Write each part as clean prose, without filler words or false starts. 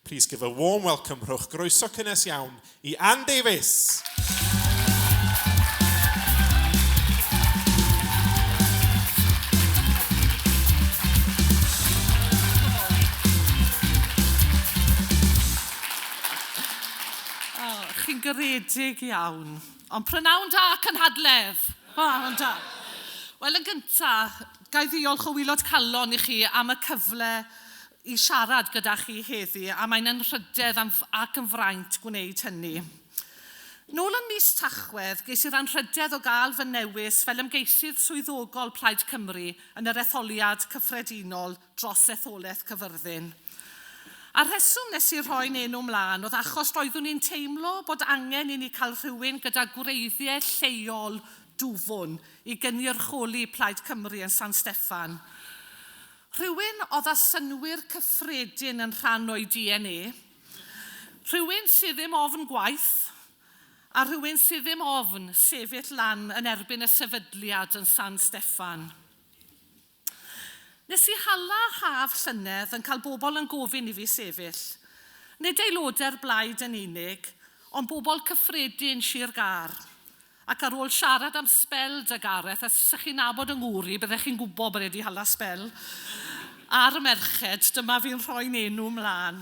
Please give a warm welcome, rhowch groeso cynnes iawn i Ann Davies. Oh, chi'n garedig iawn. Ond prynawn da, cynhadledd. Prynawn da. Wel, yn gyntaf, ga i ddiolch o waelod calon i chi am y cyfle i siarad gyda chi heddi, a mae'n anrhydedd ac yn fraint gwneud hynny. Nôl yn mis Tachwedd, ges i'r anrhydedd o gael fy newis fel ymgeisydd swyddogol Plaid Cymru yn yr etholiad cyffredinol dros etholaeth Cyfyrddin. A'r rheswm nes i rhoi'n enw mlaen oedd achos roeddwn i'n teimlo bod angen i ni cael rhywun gyda gwreiddiau lleol dwfwn i gynrychioli Plaid Cymru yn San Steffan. Rhywun oedd â synnwyr cyffredin yn rhan o'i DNA, rhywun sydd ddim ofn gwaith, a rhywun sydd ddim ofn sefyll lan yn erbyn y sefydliad yn San Steffan. Nes i hala haf llynedd yn cael bobl yn gofyn i fi sefyll. Nid aelodau'r blaid yn unig, ond bobl cyffredin Sir Gâr. Ac ar ôl siarad am sbel 'da Gareth, a 'sech chi'n nabod 'y ngŵr i, byddech chi'n gwybod bod e 'di hala sbel ar y merched, dyma fi'n rhoi'n enw mlaen.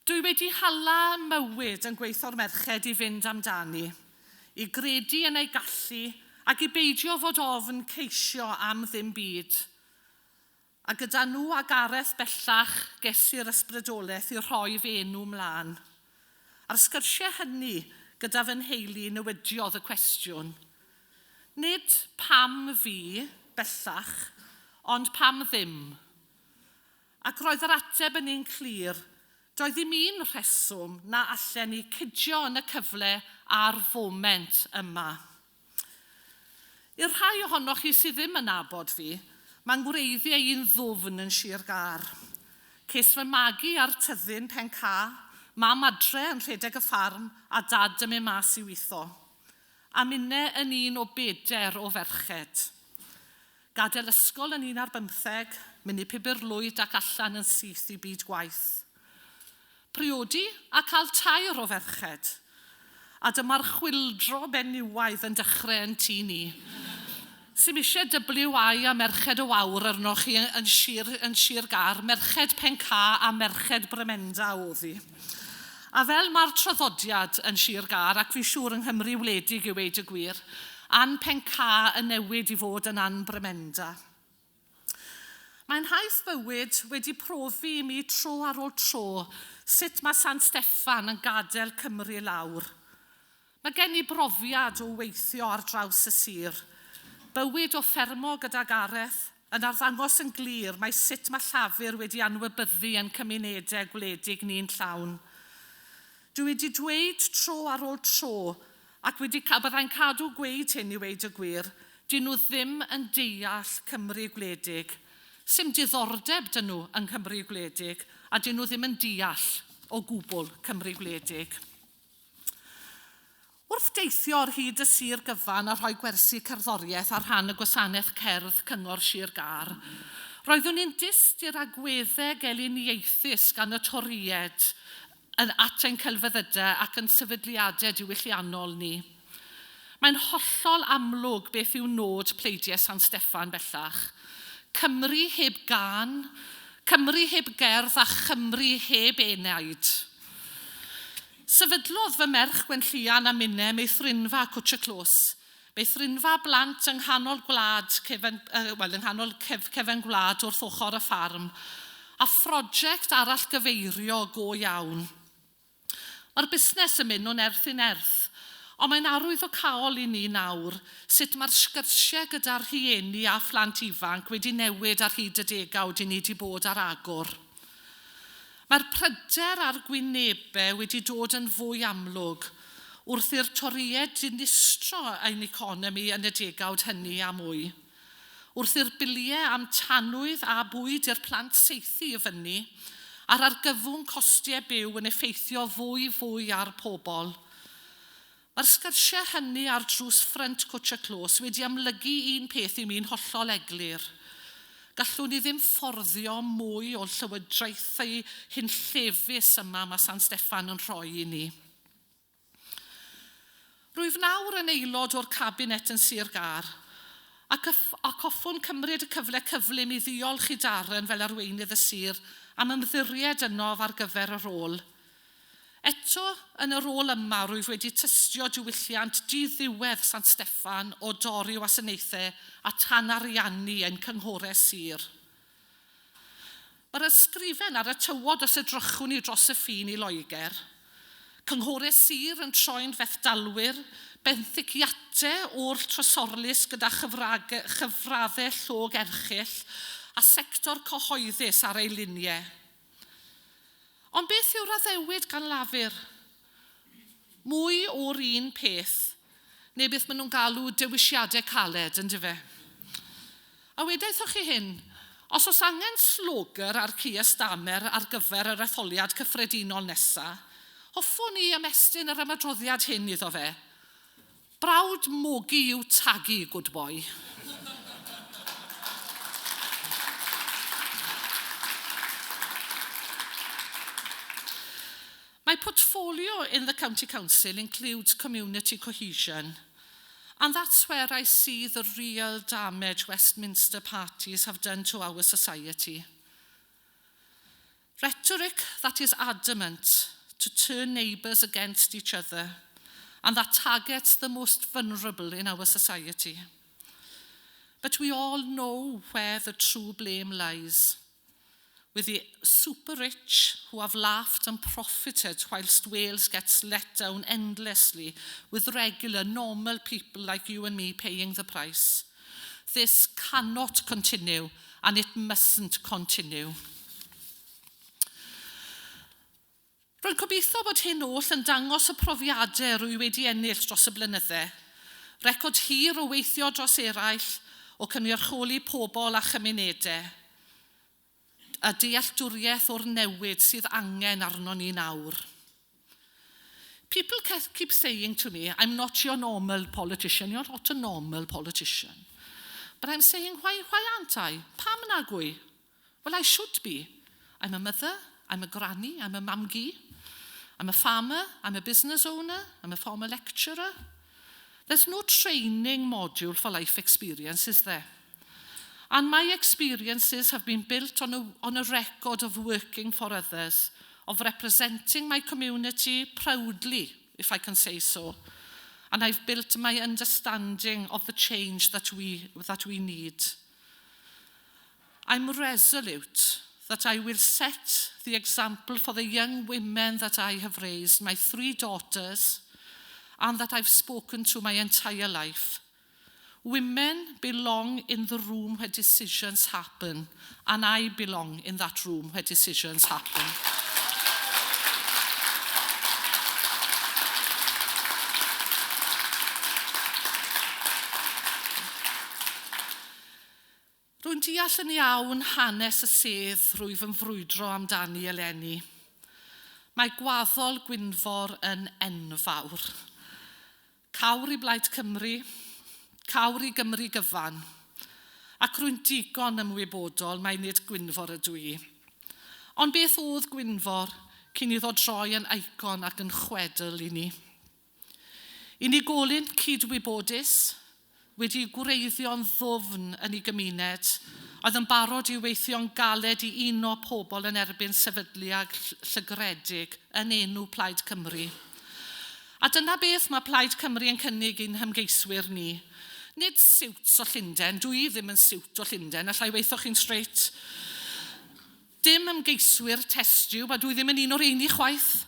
Dwi wedi hala mywyd yn gweithio'r merched i fynd amdani, i gredu yn eu gallu ac i beidio fod ofn ceisio am ddim byd. A gyda nhw a Gareth bellach ges i'r ysbrydoleth i rhoi fy enw mlaen. A'r sgyrsiau hynny gyda fy nheulu newidiodd y cwestiwn. Nid pam fi, bellach, ond pam ddim? Ac roedd yr ateb yn un clir, doedd ddim un rheswm na allen ni cydio yn y cyfle a'r foment yma. I'r rhai ohonoch chi sydd ddim yn nabod fi, mae ngwreiddiau i'n ddwfn yn Sir Gâr. Ces fy magu ar tyddyn Pen Ca, mam adre yn rhedeg y ffarm a dad yn mynd mas i witho. A minne yn un o beder o ferched. Gadael ysgol yn un ar bymtheg, mynd i Pibyrlwyd ac allan yn syth i byd gwaith. Priodi a cael tair o ferched. A dyma'r chwyldro benywaidd yn dechrau yn tŷ ni. Sim eisiau WI a Merched y Wawr arnoch chi yn Sir, yn Sir Gâr, Merched Pen-ca a Merched Bremenda oedd hi. A fel mae'r traddodiad yn Sir Gâr, ac fi'n siŵr yng Nghymru wledig i weud y gwir, Ann Pen-ca yn newid i fod yn Ann Bremenda. Mae'n nhaith bywyd wedi profi i mi tro ar ôl tro sut mae San Steffan yn gadael Cymru lawr. Mae gen i brofiad o weithio ar draws y sir. Bywyd o ffermo gyda Gareth yn arddangos yn glir mae sut mae Llafur wedi anwybyddu ein cymunedau gwledig ni'n llawn. Dwi wedi dweud tro ar ôl tro Ac wedi ca-, byddai'n cadw gweud hyn i weud y gwir, 'dyn nhw ddim yn deall Cymru gwledig. Sim diddordeb 'da nhw yng Nghymru gwledig, a 'dyn nhw ddim yn deall o gwbl Cymru gwledig. Wrth deithio ar hyd y sir gyfan a rhoi gwersi cerddoriaeth ar rhan y Gwasanaeth Cerdd Cyngor Sir Gâr, roeddwn i'n dyst i'r agweddau gelyniaethus gan y Torïaid yn at ein celfyddydau ac yn sefydliadau diwylliannol ni. Mae'n hollol amlwg beth yw nod pleidiau San Steffan bellach. Cymru heb gân, Cymru heb gerdd a Chymru heb enaid. Sefydlodd fy merch Gwenllian a minne meithrinfa Cwtsh y Clws, meithrinfa blant yng nghanol gwlad cefen, uh, wel, yng nghanol cef, cefen gwlad wrth ochr y ffarm, a phroject arallgyfeirio go iawn. Mae'r busnes yn mynd o nerth i nerth, ond mae'n arwyddocaol i ni nawr sut mae'r sgyrsiau gyda'r rhieni a phlant ifanc wedi newid ar hyd y degawd i ni wedi bod ar agor. Mae'r pryder a'r gwynebau wedi dod yn fwy amlwg wrth i'r Torïaid dinistro ein economi yn y degawd hynny a mwy. Wrth i'r biliau am tanwydd a bwyd i'r plant saethu i fyny, a'r argyfwng costiau byw yn effeithio fwy fwy ar pobl. Mae'r sgyrsiau hynny ar drws ffrynt Cwtsh y Clos wedi amlygu un peth i mi'n hollol eglur. Gallwn ni ddim fforddio mwy o llywodraethau hunllefus yma mae San Steffan yn rhoi i ni. Rwyf nawr yn aelod o'r cabinet yn Sir Gâr, ac, ac hoffwn cymryd y cyfle cyflym i ddiolch i Darren fel arweinydd y sir am ymddiried ynof ar gyfer y rôl. Eto, yn y rôl yma, rwyf wedi tystio diwylliant diddiwedd San Steffan o dorri wasanaethau a tanariannu ein cynghorau sir. Mae'r ysgrifen ar y tywod os edrychwn ni dros y ffin i Loegr. Cynghorau sir yn troi'n fethdalwyr, benthyciadau o'r trysorlys gyda chyfraddau llog erchyll a sector cyhoeddus ar ei liniau. Ond beth yw'r addewid gan Lafur? Mwy o'r un peth, neu beth maen nhw'n galw dewisiadau caled, yn dyfe? A wedaethoch chi hyn, os oes angen slogan ar Keir Starmer ar gyfer yr etholiad cyffredinol nesaf, hoffwn i ymestyn yr ymadroddiad hyn iddo fe. Brawd mogi yw tagu, good boy. My portfolio in the County Council includes community cohesion, and that's where I see the real damage Westminster parties have done to our society. Rhetoric that is adamant to turn neighbours against each other and that targets the most vulnerable in our society. But we all know where the true blame lies. With the super rich who have laughed and profited whilst Wales gets let down endlessly with regular, normal people like you and me paying the price. This cannot continue and it mustn't continue. Rwy'n gobeithio bod hyn oll yn dangos y profiadau rwy wedi ennill dros y blynydde. Record hir o weithio dros eraill, o cynrychioli pobl a chymunedau, a dealltwriaeth o'r newid sydd angen arno ni nawr. People keep saying to me, "I'm not your normal politician, you're not a normal politician." But I'm saying, why aren't I? Pam nag wy? Well, I should be. I'm a mother, I'm a granny, I'm a mam-gu. I'm a farmer, I'm a business owner, I'm a former lecturer. There's no training module for life experience, is there? And my experiences have been built on a record of working for others, of representing my community proudly, if I can say so. And I've built my understanding of the change that we need. I'm resolute that I will set the example for the young women that I have raised, my three daughters, and that I've spoken to my entire life. Women belong in the room where decisions happen, and I belong in that room where decisions happen. Rwy'n deall yn iawn hanes y sedd rwyf yn frwydro amdani eleni. Mae gwaddol Gwynfor yn enfawr. Cawr i Blaid Cymru, cawr i Gymru gyfan. Ac rwy'n digon ymwybodol mai nid Gwynfor ydw i. Ond beth oedd Gwynfor cyn iddo droi yn eicon ac yn chwedl i ni? Unigolyn cydwybodus, wedi gwreiddio'n ddwfn yn ei gymuned, oedd yn barod i weithio'n galed i uno pobl yn erbyn sefydliad llygredig yn enw Plaid Cymru. A dyna beth mae Plaid Cymru yn cynnig i'n hymgeiswyr ni. Nid siwts o Llundain, dwi ddim yn siwt o Llundain, allai weithio chi'n straight. Dim ymgeiswyr test tube, a dwi ddim yn un o'r rheini chwaith,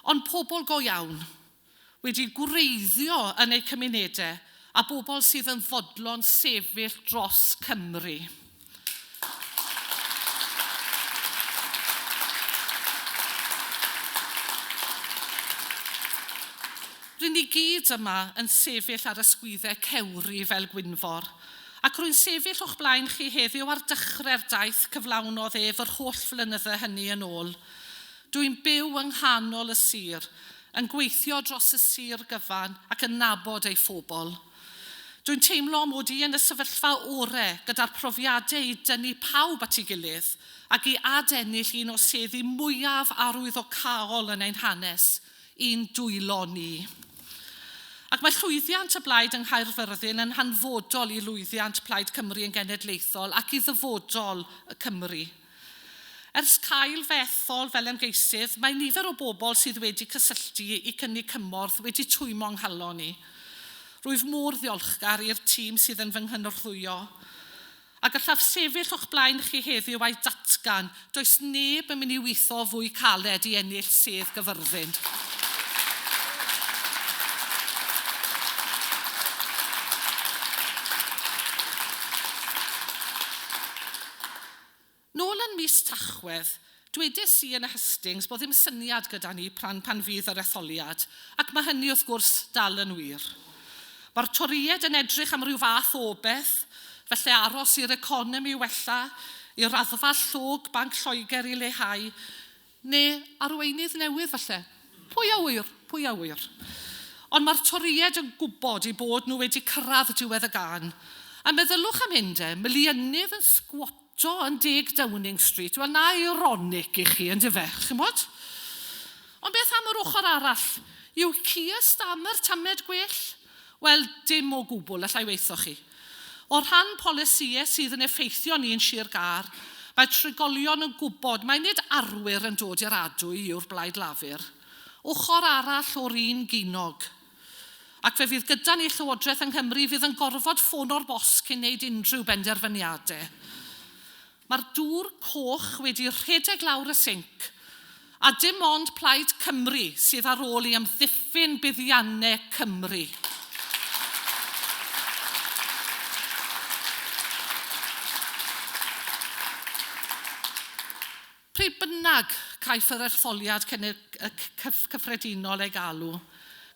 ond pobl go iawn, wedi gwreiddio yn eu cymunedau a bobl sydd yn fodlon sefyll dros Cymru. Rydyn ni gyd yma yn sefyll ar ysgwyddau cewri fel Gwynfor, ac rwy'n sefyll o'ch blaen chi heddiw ar dechrau'r daith cyflawnodd ef yr holl flynydde hynny yn ôl. Dwi'n byw yng nghanol y sir, yn gweithio dros y sir gyfan ac yn nabod ei phobl. Dwi'n teimlo mod i yn y sefyllfa ore gyda'r profiadau i dynnu pawb at ei gilydd ac i adennill un o seddi mwyaf arwyddocaol yn ein hanes, i'n dwylo ni. Ac mae llwyddiant y Blaid yng Nghaerfyrddin yn hanfodol i lwyddiant Plaid Cymru yn genedlaethol ac i ddyfodol y Cymru. Ers cael fy ethol fel ymgeisydd, mae nifer o bobl sydd wedi cysylltu i cynnig cymorth wedi twymo 'nghalon i. Rwyf mor ddiolchgar i'r tîm sydd yn fy nghynorthwyo. A gallaf sefyll o'ch blaen chi heddiw a'i datgan, does neb yn mynd i weithio fwy caled i ennill sedd Gaerfyrddin. Nôl yn mis Tachwedd, dwedes i yn y hystings bod ddim syniad gyda ni pan, pan fydd yr etholiad, ac mae hynny wrth gwrs dal yn wir. Mae'r Torïaid yn edrych am ryw fath o beth, felly aros i'r economi wella, i raddfa llog Banc Lloegr i leihau, neu arweinydd newydd falle. Pwy a ŵyr? Pwy a ŵyr? Ond mae'r Torïaid yn gwybod eu bod nhw wedi cyrraedd diwedd y gân. A meddylwch am hyn de, miliynydd yn sgwato yn 10 Downing Street. Wel, na ironic i chi, yn dyfe, chimod? Ond beth am yr ochr arall? Yw Keir Starmer tamed gwell? Wel, dim o gwbl, allai weithio chi. O rhan polisïau sydd yn effeithio ni yn Sir Gâr, mae trigolion yn gwybod mai nid arwyr yn dod i'r adwy yw'r Blaid Lafur. Ochr arall o'r un ginog. Ac fe fydd gyda ni Llywodraeth yng Nghymru fydd yn gorfod ffono'r bos cyn wneud unrhyw benderfyniadau. Mae'r dŵr coch wedi rhedeg lawr y sinc, a dim ond Plaid Cymru sydd ar ôl i amddiffyn buddiannau Cymru. Pryd bynnag caiff yr etholiad cyffredinol ei galw,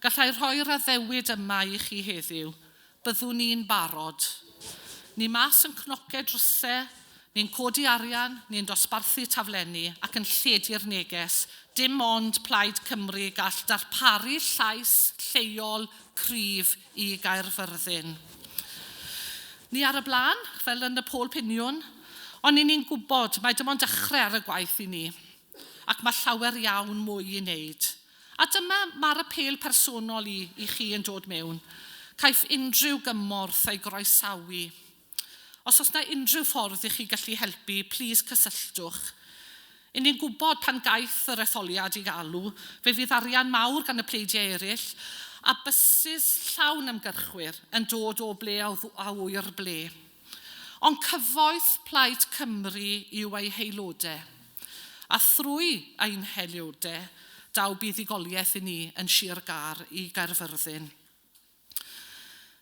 gallai rhoi'r addewid yma i chi heddiw, byddwn ni'n barod. Ni mas yn cnocio drysau, ni'n codi arian, ni'n dosbarthu taflenni ac yn lledu'r neges. Dim ond Plaid Cymru gall darparu llais lleol cryf i Gaerfyrddin. Ni ar y blaen, fel yn y pôl piniwn, ond ni'n gwybod mai dim ond dechrau ar y gwaith i ni, ac mae llawer iawn mwy i wneud. A dyma mae'r apêl personol i, i chi yn dod mewn. Caiff unrhyw gymorth ei groesawu. Os oes na unrhyw ffordd i chi gallu helpu, plis cysylltwch. I ni'n gwybod pan gaiff yr etholiad i galw, fe fydd arian mawr gan y pleidiau eraill, a bysus llawn ymgyrchwyr yn dod o ble a ŵyr ble. Ond cyfoeth Plaid Cymru yw ei haelodau. A thrwy ein haelodau, daw buddugoliaeth i ni yn Sir Gâr i Gaerfyrddin.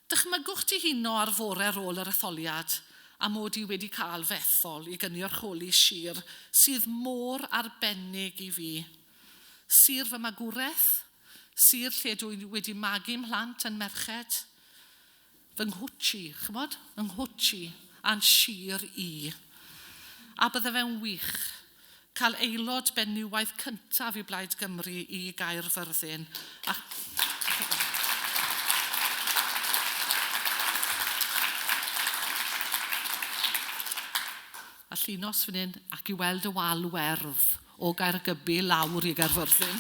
Dychmygwch dihuno ar fore ar ôl yr etholiad a mod i wedi cael fy ethol i gynrychioli sir sydd mor arbennig i fi. Sir fy magwraeth, sir lle dwi wedi magu mhlant yn merched, fy nghwtsh i, chymod? Fy nghwtsh i, a'n sir i. A bydde fe'n wych cael aelod benywaidd cyntaf i Blaid Gymru i Gaerfyrddin. A a Llinos fan hyn ac i weld y wal werdd o Gaergybi lawr i Gaerfyrddin.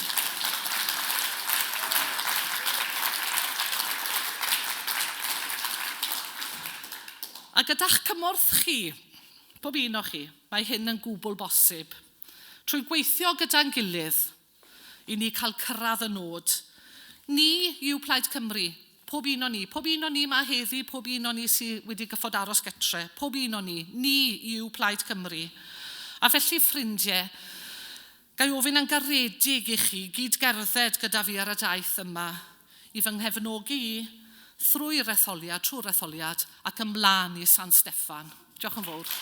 A gyda'ch cymorth chi, pob un o chi, mae hyn yn gwbl bosib. Trwy gweithio gyda'n gilydd, i ni cael cyrraedd y nod. Ni yw Plaid Cymru, pob un o ni. Pob un o ni ma heddi, pob un o ni sydd wedi gyffod aros getre. Pob un o ni. Ni yw Plaid Cymru. A felly, ffrindiau, ga i ofyn yn garedig i chi gyd gerdded gyda fi ar y daith yma i fy nghefnogi i thrwy'r etholiad, trwy'r etholiad ac ymlaen i San Steffan. Diolch yn fawr.